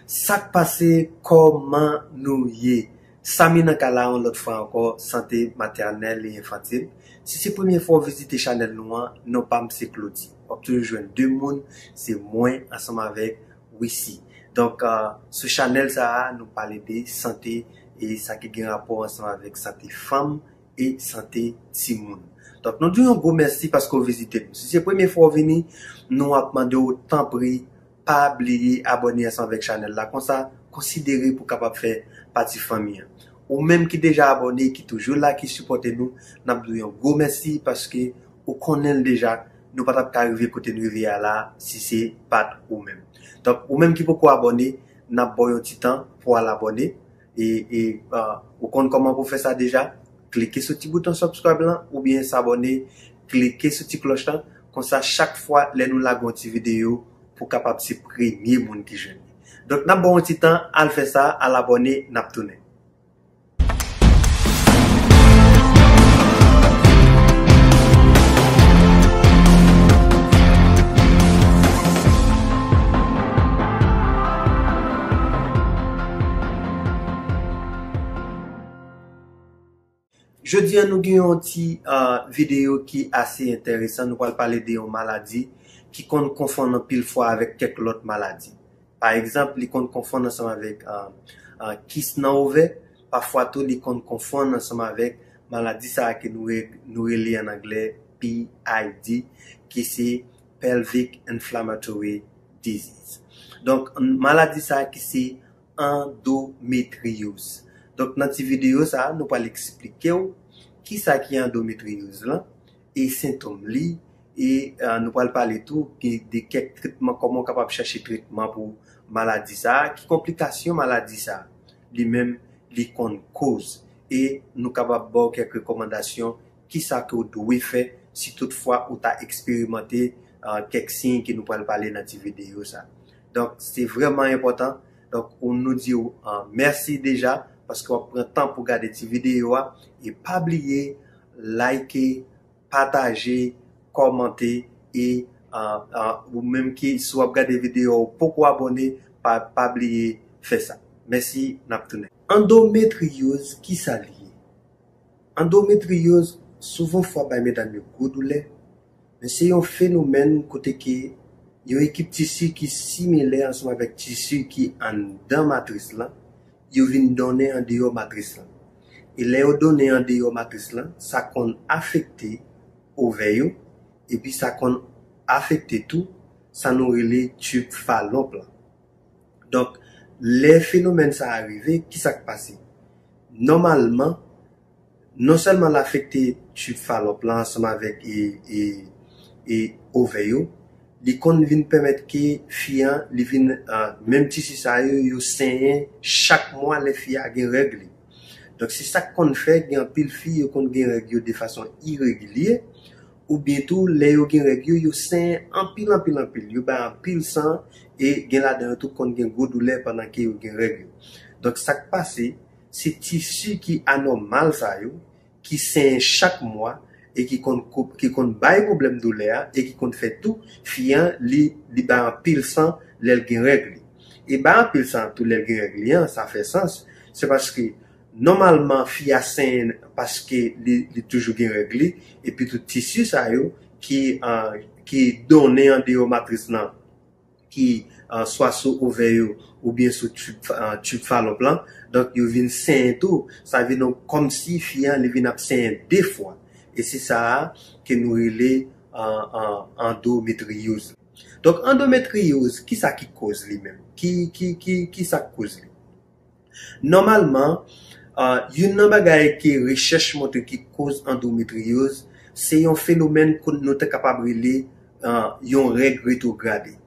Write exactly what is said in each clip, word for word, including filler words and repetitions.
Sa k pase, kòman nou ye? Samy nan kay la yon lòt fwa ankò, sante matènèl e enfantil. Si se premye fwa w vizite chanèl nou an, non pa m se Claudy. W ap toujou jwenn de moun, se mwen ansanm avèk Wissy. Donk, euh, sou chanèl sa a, nou pale de sante e sa ki gen rapò ansanm avèk sante fanm e sante timoun. Donk, nou di w yon gwo mèsi paske w vizite nou. Si se premye fwa w vini, nou ap mande w, tanpri, pa bliye abòne ansanm avèk chanèl la. Konsa, konsidere pou w kapab fè pati fanmi an. Ou menm ki deja abòne, ki toujou la, ki sipòte nou, n ap di w yon gwo mèsi paske ou konnen l deja, nou pa t ap ka rive kote n rive a la si se pa t ou menm. Donk, ou menm ki poko abòne, n ap ba w yon ti tan pou w al abòne. E, e, ah, ou konn kòman pou fè sa deja? Klike sou ti bouton subscribe lan oubyen s'abonner, klike sou ti klòch lan. Konsa, chak fwa lè nou lage yon ti videyo, pou w kapab se premye moun ki jwenn li. Donk, n ap ba w yon ti tan, al fè sa, al abòne, n ap tounen. Jodi a, nou gen yon ti, ah, videyo ki ase enteresan. Nou pral pale de yon maladi ki konn konfonn anpil fwa avèk kèk lòt maladi. Pa egzanp, li konn konfonn ansanm avèk, ah, ah, kis nan ovè. Pafwa tou, li konn konfonn ansanm avèk maladi sa a ke nou re-, nou rele an anglè P I D, ki se pelvic inflammatory disease. Donk, maladi sa a ki se andometryoz. Donk, nan ti videyo sa a, nou pral eksplike w kisa ki andometryoz lan e sentòm li, e, ah, nou pral pale tou ki, de kèk tretman, kòman w kapab chèche tretman pou maladi sa a, ki konplikasyon maladi sa a li menm li konn koz, e nou kapab ba w kèk rekòmandasyon kisa ke w dwe fè si toutfwa ou ta eksperimante, ah, kèk siy ke nou pral pale nan ti videyo sa. Donk, se vrèman enpòtan. Donk, ou, nou di w, ah, mèsi deja paske w ap pran tan pou gade ti videyo a. E pa bliye like, pataje, kòmante e, ah, ah, ou menm ki, si w ap gade videyo a, ou poko abòne, pa, pa bliye fè sa. Mèsi, n ap tounen. Andometryoz, kisa l ye? Andometryoz souvan fwa bay medam yo gwo doulè, men se yon fenomèn kote ke yon ekip tisi ki similè ansanm avèk tisi ki anndan matris lan, yo vin donnen andeyò matris lan. E lè yo donnen andeyò matris lan, sa konn afekte ovè yo, epi sa konn afekte tou sa nou rele tib Falòp lan. Donk, lè fenomèn sa a rive, kisa k pase? Nòmalman, non sèlman l afekte tib Falòp lan ansanm avèk, e, e, e ovè yo, li konn vin pèmèt ke fi an, li vin, ah, menm tisi sa yo, yo senyen chak mwa lè fi a gen règ li. Donk, se sa k konn fè gen anpil fi, yo konn gen règ yo de fason iregilye, oubyen tou, lè yo gen règ yo, yo senyen anpil, anpil, anpil. Yo bay anpil san, e gen ladan yo tou konn gen gwo doulè pandan ke yo gen règ yo. Donk, sa k pase, se tisi ki anòmal sa yo, ki senyen chak mwa, e ki konn koup-, ki konn bay pwoblèm doulè a, e ki konn fè tou, fi an, li, li bay anpil san lè l gen règ li. E bay anpil san tou lè l gen règ li an, sa fè sans. Se paske, nòmalman, fi a senyen paske li, li toujou gen règ li, epi tou tisi sa yo ki, ah, ki donnen andeyò matris lan, ki, ah, swa sou ovè yo oubyen sou tib, ah, tib Falòp lan. Donk, yo vin senyen tou. Sa vin yon, kòmsi fi an, li vin ap senyen de fwa. E se sa a ke nou rele, ah, ah, andometryoz. Donk, andometryoz, kisa ki koz li menm? Ki, ki, ki, kisa k koz li? Nòmalman, ah, youn nan bagay ke rechèch montre ki koz andometryoz, se yon fenomèn ke nou te kapab rele, ah, yon règ retwograde.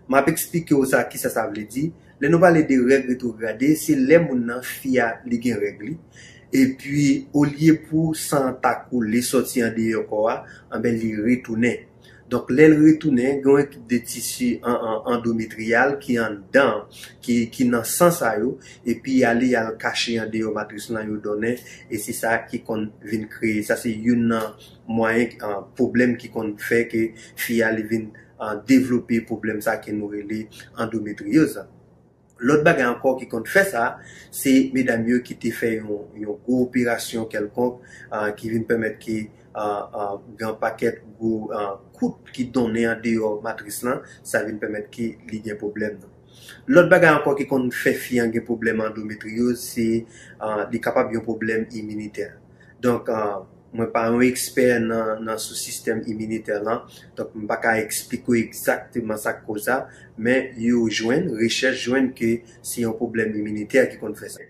M ap eksplike w sa, kisa sa vle di. Lè nou pale de règ retwograde, se lè moun nan, fi a, li gen règ li. Epi, olye pou san an ta koule sòti andeyò kò a, anben, li retounen. Donk, lè l retounen, gen yon ekip de tisi an, an, andometriyal ki anndan, ki, ki nan san sa yo, epi y ale, y al kache andeyò matris lan, yo donnen, e se sa ki konn vin kreye. Sa se youn nan mwayen, ah, pwoblèm ki konn fè ke fi a li vin, ah, devlope pwoblèm sa ke nou rele andometryoz la. Lòt bagay ankò ki konn fè sa, se medam yo ki te fè yon, yon gwo operasyon kèlkonk, ah, ki vin pèmèt ke, ah, ah, gen pakèt gwo, ah, kout ki donnen andeyò matris lan, sa vin pèmèt ke li gen pwoblèm nan. Lòt bagay ankò ki konn fè fi an gen pwoblèm andometriyoz, se, ah, li kapab yon pwoblèm iminitè. Donk, ah, mwen pa yon ekspè nan, nan sou sistèm iminitè lan, donk m pa ka eksplike w egzakteman sa k koz sa, men yo jwenn, rechèch jwenn ke se yon pwoblèm iminitè ki konn fè sa.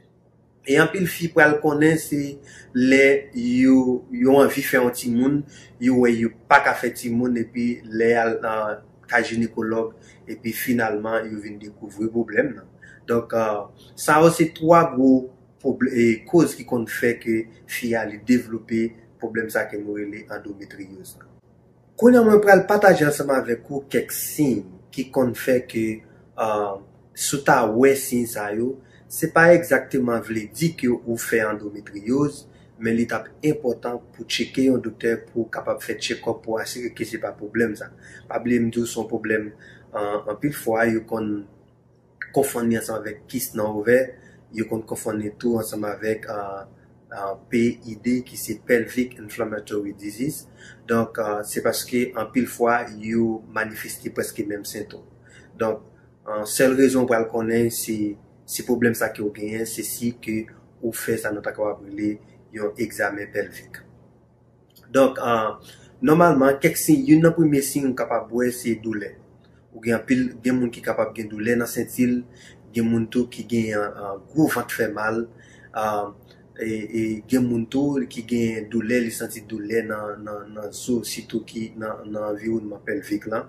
E anpil fi pral konnen se lè yo, yo anvi fè yon timoun, yo wè yo pa ka fè timoun, epi lè y al nan kay jinekològ, epi finalman yo vin dekouvri pwoblèm nan. Donk, ah, sa yo se twa gwo pwoble-, e, koz ki konn fè ke fi a li devlope pwoblèm sa ke nou rele andometriyoz la. Kounye a mwen pral pataje ansanm avèk ou kèk siy ki konn fè ke, ah, si w ta wè siy sa yo, se pa egzakteman vle di ke ou fè andometriyoz, men li t ap enpòtan pou tcheke yon doktè pou w kapab fè tchekòp pou asire ke se pa pwoblèm sa. Pa bliye m di w se yon pwoblèm, ah, anpil fwa yo konn konfonn li ansanm avèk kis nan ovè, yo konn konfonn li tou ansanm avèk, ah, ah, P I D, ki se pelvic inflammatory disease. Donk, ah, se paske anpil fwa yo manifeste prèske menm sentòm. Donk, ah, sèl rezon w pral konnen se, se pwoblèm sa ke w genyen, se si ke ou fè sa nou ta kapab rele yon egzamen pelvik. Donk, ah, nòmalman, kèk siy, youn nan premye siy ou kapab wè, se doulè. Ou gen anpil, gen moun ki kapab gen doulè nan senti l, gen moun tou ki gen, ah, gwo vant fè mal, ah, e, e gen moun tou ki gen doulè, li santi doulè nan, nan, nan zo, sitou ki nan, nan anviwònman pelvik lan.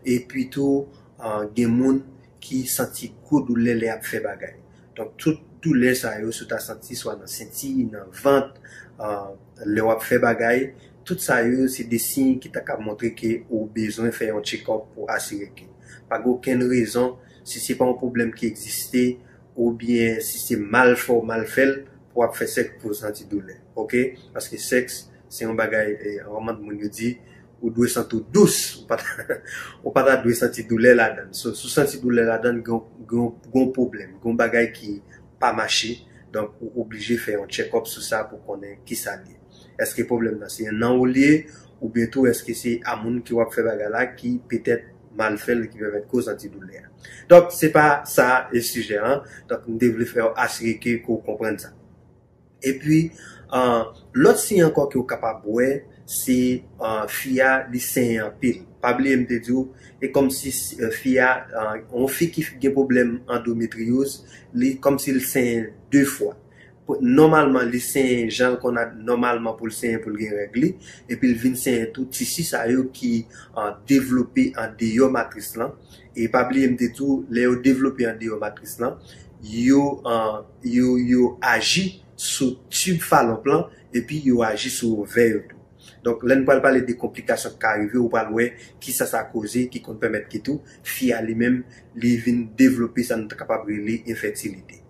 Epi tou, ah, gen moun ki santi gwo doulè lè y ap fè bagay. Donk, tout doulè sa yo, si w ta santi swa nan senti, nan vant, ah, lè w ap fè bagay, tout sa yo, se de siy ki ta ka montre ke ou bezwen fè yon tchekòp pou asire ke pa gen okenn rezon, si se pa yon pwoblèm ki egziste, oubyen si se mal fè w mal fè l, pou w ap fè sèks pou w santi doulè. Oke? Paske sèks, se yon bagay, eh, kòman moun yo di, ou dwe santi w dous, ou pa ta, ou pa ta dwe santi doulè ladan l. So, si w santi doulè ladan l, gen, gen, gen yon pwoblèm, gen yon bagay ki pa mache, donk ou oblije fè yon tchekòp sou sa pou konnen kisa l ye. Èske pwoblèm nan se nan ou l ye, oubyen tou èske se a moun ke w ap fè bagay la ki petèt mal fè l ki pèmèt ke w santi doulè a? Donk, se pa sa e sijè an. Donk, m te vle fè w asire ke, ke w konprann sa. Epi, ah, lòt siy ankò ke w kapab wè, se, ah, fi a, li senyen anpil. Pa bliye m te di w, e kòmsi, eh, fi a, ah, yon fi ki gen pwoblèm andometriyoz, li kòmsi l senyen de fwa. Pou, nòmalman, li senyen jan l konn ap, nòmalman pou l senyen pou l gen règ li, epi l vin senyen tou tisi sa yo ki, ah, devlope andeyò matris lan. E pa bliye m te di w, lè yo devlope andeyò matris lan, yo, ah, yo, yo aji sou tib falòp lan, epi yo aji sou ovè yo tou. Donk, lè n pral pale de konplikasyon ki ka rive, ou pral wè kisa sa koze ki konn pèmèt ke tou fi a li menm, li vin devlope sa nou ta kapab rele enfètilite.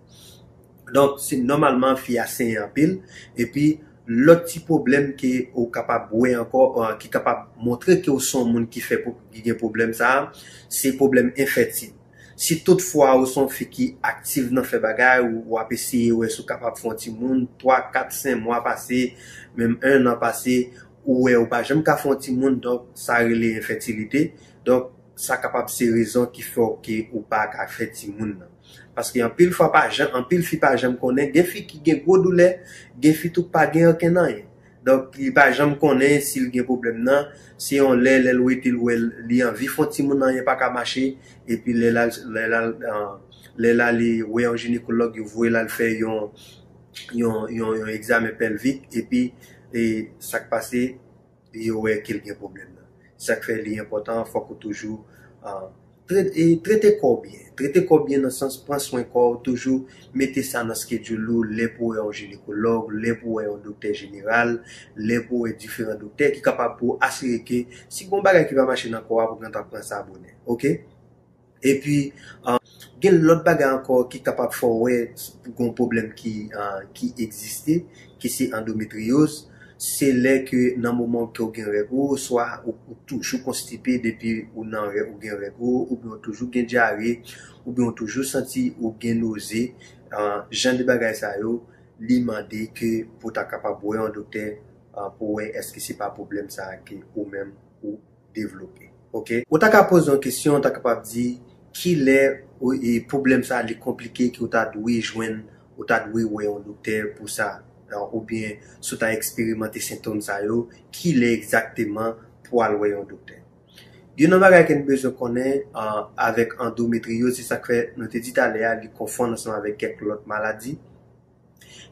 Donk, se nòmalman fi a senyen anpil, epi lòt ti pwoblèm ke ou kapab wè ankò, eh, ki kapab montre ke ou se yon moun ki fè pou, ki gen pwoblèm sa a, se pwoblèm enfètil. Si toutfwa ou se yon fi ki aktif nan fè bagay, ou, ou ap eseye wè si w kapab fè yon timoun, twa, kat, senk mwa pase, menm en an pase, ou wè ou pa janm ka fè yon timoun, donk sa rele enfètilite. Donk, sa kapab se rezon ki fè w ke ou pa ka fè timoun nan. Paske anpil fwa pa janm, anpil fi pa janm konnen, gen fi ki gen gwo doulè, gen fi tou pa gen okenn anyen. Donk, li pa janm konnen si l gen pwoblèm nan. Se yon lè, lè l wete, l wè l, li anvi fè yon timoun, anyen pa ka mache. Epi lè l al, lè l al, ah, lè l ale wè yon jinekològ, yo voye l al fè yon, yon, yon, yon egzamen pèlvik. Epi, e, sa k pase, yo wè ke l gen pwoblèm nan. Sa k fè li enpòtan, fòk ou toujou, ah, Tre-, e, trete kò w byen. Trete kò w byen nan sans pran swen kò w, toujou mete sa nan schedule ou, lè pou w wè yon jinekològ, lè pou w wè yon doktè jeneral, lè pou w wè diferan doktè ki kapab pou asire ke si gon bagay ki pa mache nan kò a, pou gentan pran sa bonè. Oke? Epi, ah, gen lòt bagay ankò ki kapab fè w wè gon pwoblèm ki, ah, ki egziste, ki se andometriyoz. Se lè ke nan moman ke w gen règ ou, swa ou, ou toujou konstipe depi ou nan règ, ou gen règ ou, oubyen ou toujou gen dyare, oubyen ou toujou santi ou gen noze, ah, jan de bagay sa yo, li mande ke pou w ta kapab wè yon doktè, ah, pou wè èske se pa pwoblèm sa a ke ou menm ou devlope. Oke? Ou ta ka poze yon kesyon, ou ta kapab di, kilè ou, e, pwoblèm sa a li konplike ke ou ta dwe jwenn, ou ta dwe wè yon doktè pou sa, ah, oubyen si w ta eksperimante sentòm sa yo, kilè egzakteman pou al wè yon doktè. Youn nan bagay ke n bezwen konnen, ah, avèk andometriyoz, se sa k fè nou te di talè a, li konfonn ansanm avèk kèk lòt maladi.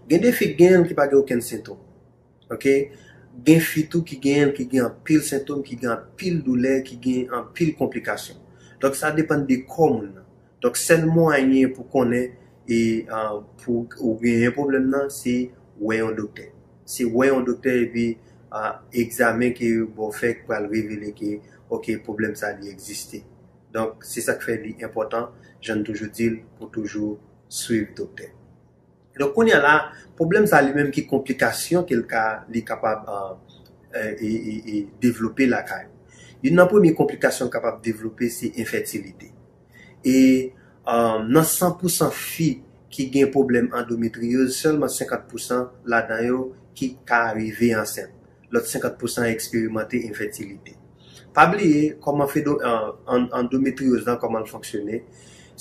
Gen de fi ki genyen l ki pa gen okenn sentòm. Oke? Gen fi tou ki genyen l ki gen anpil sentòm, ki gen anpil doulè, ki gen anpil konplikasyon. Donk, sa depann de kò moun nan. Donk, sèl mwayen pou konnen e, ah, pou ou genyen pwoblèm nan, se wè yon doktè. Se wè yon doktè epi, ah, egzamen ke yo ba w fè k pral revele ke, oke, pwoblèm sa li egziste. Donk, se sa k fè li enpòtan, jan n toujou di l, pou toujou swiv doktè. Donk, kounye a la, pwoblèm sa li menm ki konplikasyon ke l ka, li kapab, ah, eh, e, e, e devlope lakay ou. Youn nan premye konplikasyon l kapab devlope, se enfètilite. E, ah, nan san pou san fi ki gen pwoblèm andometriyoz, sèlman senkant pou san ladan yo ki ka rive ansent. Lòt senkant pou san eksperimante enfètilite. Pa bliye kòman fedo-, an, an, andometriyoz lan, kòman l fonksyone.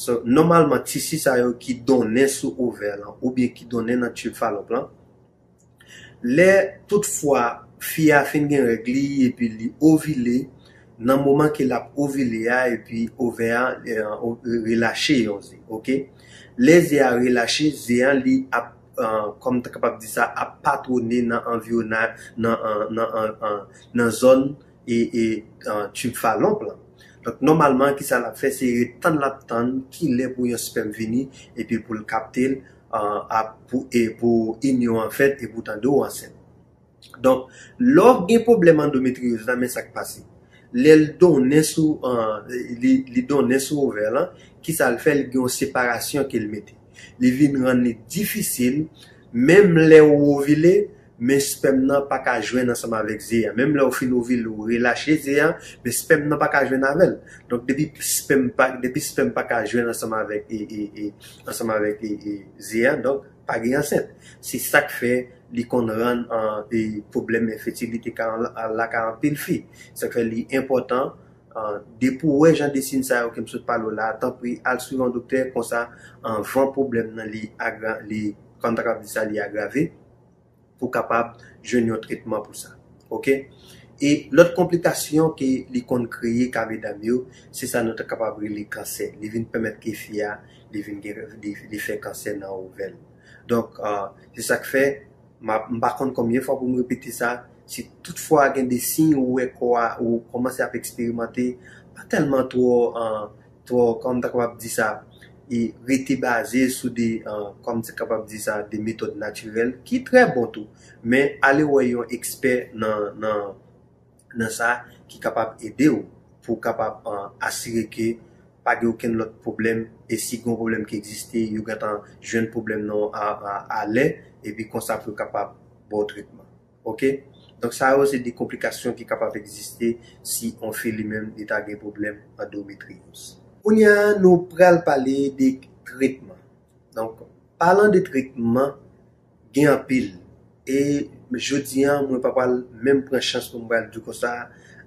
So, nòmalman, tisi sa yo ki donnen sou ovè lan oubyen ki donnen nan tib falòp lan, lè toutfwa fi a fin gen règ li epi li ovile, nan moman ke l ap ovile a epi ovè a, eh, o-, relache yon ze, oke? Lè ze a relache, ze a li ap, eh, kòm ta kapab di sa, ap patwone nan anviwona-, nan, eh, nan, eh, eh, nan zòn e, e, eh, tib falòp lan. Donk, nòmalman, kisa l ap fè? Se ret tann l ap tann kilè pou yon spèm vini epi pou l kapte l, eh, ap, pou, e pou inyon an fèt e pou tande w ansent. Donk, lè w gen pwoblèm andometriyoz la, men sa k pase. Lè l donnen sou, eh, li, li donnen sou ovè lan, kisa l fè? Li gen yon separasyon ke l mete. Li vin rann li difisil, menm lè w ovile, men spèm nan pa ka jwenn ansanm avèk ze a. Menm lè w fin ovile, w relache ze a, men spèm nan pa ka jwenn avè l. Donk, depi spèm pa, depi spèm pa ka jwenn ansanm avèk, e, e, e, ansanm avèk, e, e, ze a, donk, pa gen ansent. Se sa k fè li konn rann, eh, e pwoblèm enfètilite ka, la ka anpil fi. Sa k fè li enpòtan, eh, depi w wè jan de siy sa yo ke m sot pale w la, tanpri al swiv yon doktè, konsa, anvan pwoblèm nan li agra-, li, kòm ta kapab di sa, li agrave, pou kapab jwenn yon tretman pou sa. Oke? E lòt konplikasyon ke li konn kreye ka medam yo, se sa nou ta kapab rele kansè. Li vin pèmèt ke fi a, li vin gen, li, li fè kansè nan ovè l. Donk, eh, se sa k fè, m ap, m pa konn konbyen fwa pou m repete sa, si toutfwa gen de siy ou wè kò a, ou kòmanse ap eksperimante, pa tèlman twò, eh, twò, kòm ta kapab di sa, e rete baze sou de, eh, kòm ta kapab di sa, de metòd natirèl, ki trè bon tou. Men ale wè yon ekspè nan, nan, nan sa ki kapab ede w pou w kapab, eh, asire ke pa gen okenn lòt pwoblèm, e si gen yon pwoblèm ki egziste, yo gentan jwenn pwoblèm nan a, a, alè, epi konsa pou yo kapab ba w tretman. Oke? Donk, sa yo se de konplikasyon ki kapab egziste si yon fi li menm li ta gen pwoblèm andometriyoz. Kounye a, nou pral pale de tretman. Donk, palan de tretman, gen anpil. E jodi a, mwen pa pral menm pran chans pou m pral di w konsa,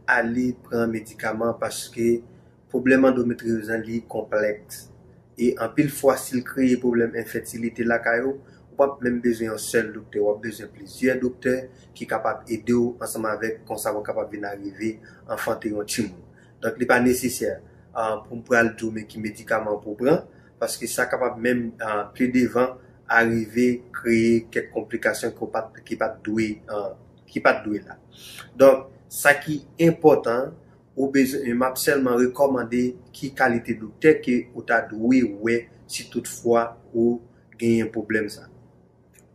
ale pran medikaman, paske pwoblèm andometriyoz lan, li konplèks. E anpil fwa, si l kreye pwoblèm enfètilite lakay ou, ou p ap menm bezwen yon sèl doktè, w ap bezwen plizyè doktè ki kapab ede w ansanm avèk konsa pou w kapab vin arive anfante yon timoun. Donk, li pa nesesè, ah, pou m pral di w men ki medikaman pou w pran, paske sa kapab menm, ah, pi devan arive kreye kèk konplikasyon ki w pa t, ki pa t dwe, ah, ki pa t dwe la. Donk, sa ki enpòtan, ou bezwen, m ap sèlman rekòmande ki kalite doktè ke ou ta dwe wè si toutfwa ou genyen pwoblèm sa.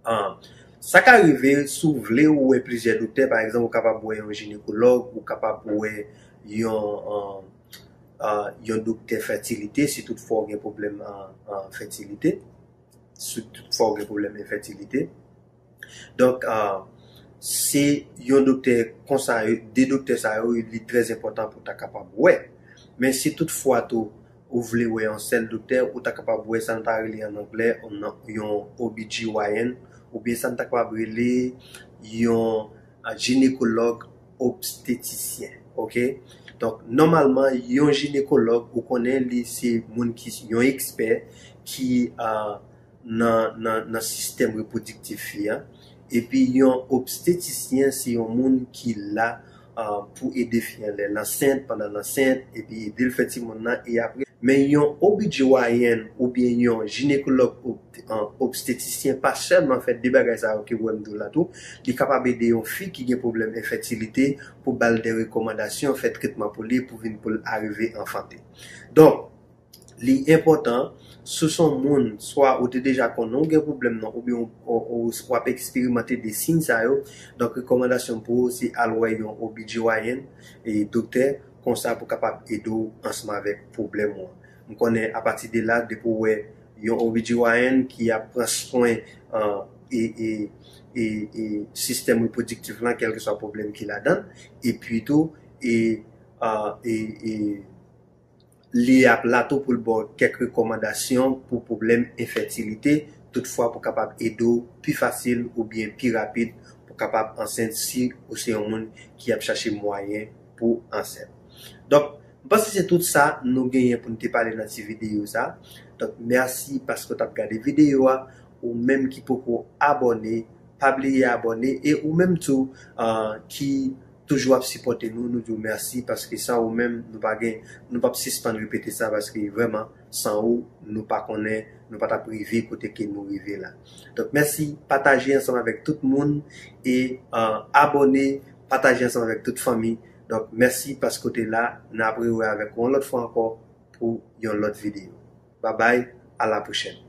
Ah, sa ka rive si w vle ou wè plizyè doktè, pa egzanp, ou kapab wè yon jinekològ, ou kapab wè yon, ah, ah, yon doktè fètilite, si toutfwa w gen pwoblèm, ah, ah, fètilite, si toutfwa w gen pwoblèm enfètilite. Donk, ah, Se yon doktè konsa, de doktè sa yo, li trè enpòtan pou ta kapab wè. Men si toutfwa tou ou vle wè yon sèl doktè, ou ta kapab wè sa nou ta rele an anglè yon O B G Y N, oubyen sa nou ta kapab rele yon jinekològ obstetisyen. Oke? Donk, nòmalman, yon jinekològ, ou konnen, li se moun ki yon ekspè ki uh, nan, nan, nan sistèm repwodiktif fi a. Epi yon obstetisyen se yon moun ki la uh, pou ede fi an lè l ansent, pandan l ansent, epi ede l fè timoun nan, e apre. Men yon O B G Y N oubyen yon jinekològ obstetisyen pa sèlman fè de bagay sa yo ke w wè m di w la tou, li kapab ede yon fi ki gen pwoblèm enfètilite pou ba l de rekòmandasyon, fè tretman pou li, pou vin pou l arive anfante. Donk, li enpòtan, si w se yon moun, swa ou te deja konnen w gen pwoblèm nan, oubyen w ap eksperimante de siy sa yo, donk rekòmandasyon m pou ou se al wè yon O B G Y N e doktè, konsa pou kapab ede w ansanm avèk pwoblèm ou an. M konnen apati de la, depi w wè yon O B G Y N ki ap pran swen e, e, e, e sistèm repwodiktif lan, kèlkeswa pwoblèm ki ladan l, epi tou, e, e, e, li ap la tou pou l ba w kèk rekòmandasyon pou pwoblèm enfètilite, toutfwa pou kapab ede w pi fasil oubyen pi rapid pou kapab ansent si ou se yon moun ki ap chache mwayen pou ansent. Donk, m panse se tout sa nou genyen pou n te pale nan ti videyo sa. Donk, mèsi paske w t ap gade videyo a. Ou menm ki poko abòne, pa bliye abòne. E ou menm tou uh, ki toujou ap sipòte nou, nou di w mèsi paske san ou menm, nou pa gen, nou p ap sispann repete sa paske vrèman, san ou, nou pa konnen, nou pa t ap rive kote ke nou rive la. Donk, mèsi, pataje ansanm avèk tout moun e uh, abòne, pataje ansanm avèk tout fanmi. Donk, mèsi paske w te la, n ap rewè avèk ou yon lòt fwa ankò pou yon lòt videyo. Babay, a la pwochèn.